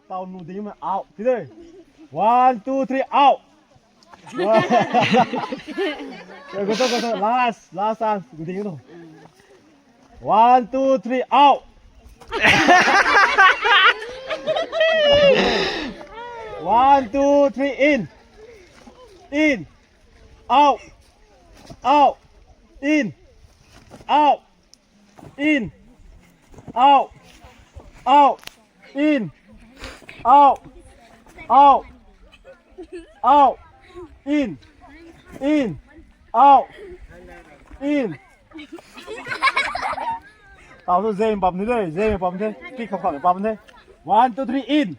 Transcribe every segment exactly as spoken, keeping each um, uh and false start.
Tau nu ding ma out. Kide. One, two, three, out. Go, go, go, go. Last, last chance. Go ding no. One, two, three, out. One, two, three, in. In. Out. Out. In. Out. In. Out. Out. In. Out. Out. Out. In. In. Out. In. Tau tu zem pam ni de, zem pam the. Pick khou khou pam the. One, two, three, in.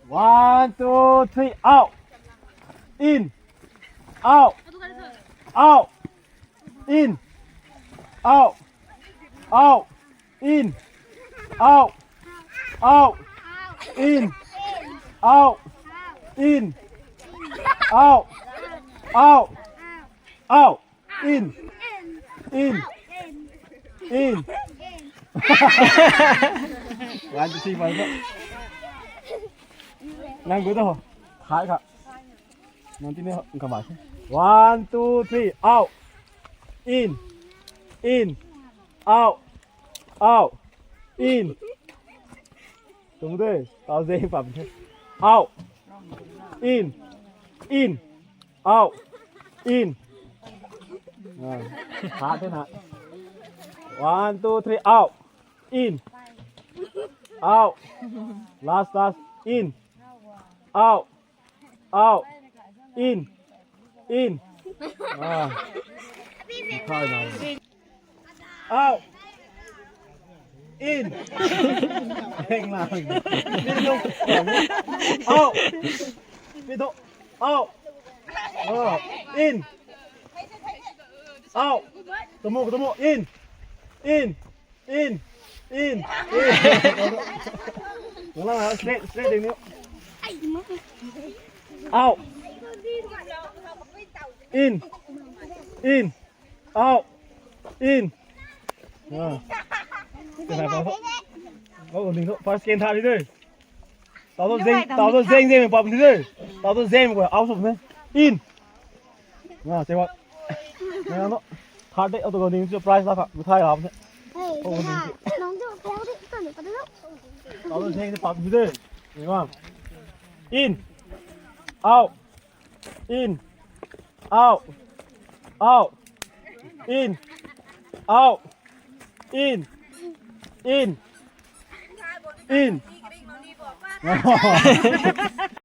One, two, three, out. In. Out. Out. In. Out. Out. In. Out. Out. In. Out. In. Out. Out. Out. In. In. In. One, two, three, four. Nang gu to. Hai kha. Nang ti me ho, nang kamai. One, two, three, out. In. In. Out. Out. In. Tung de. Tau zeng pam the. Out. In. In. Out. In. Ah, ha the na. One, two, three, out. In. Out. Last, last. In. Out. Out. In. In. Ah. Khai na. Out. In. Heng na. Out. Pito. Out. Oh. In. Out. Tumu, tumu. In. In. In. In. In. Wala, straight, straight ding niu. Out. In. In. Out. In. Ah. Ka nai pa ho. Oh, ding ho. First game tha di de. Tau tu zeng, tau tu zeng zeng pap di de. Tau tu zeng ko out sw ne. In. Ah, se wa. Na no. Third day auto ding chu prize la kha. Mithai la ne. Oh, ding chu. Tau tu zeng pap di de. Ni wa. In. Out. In. Out. Out. In. Out. In. In. In.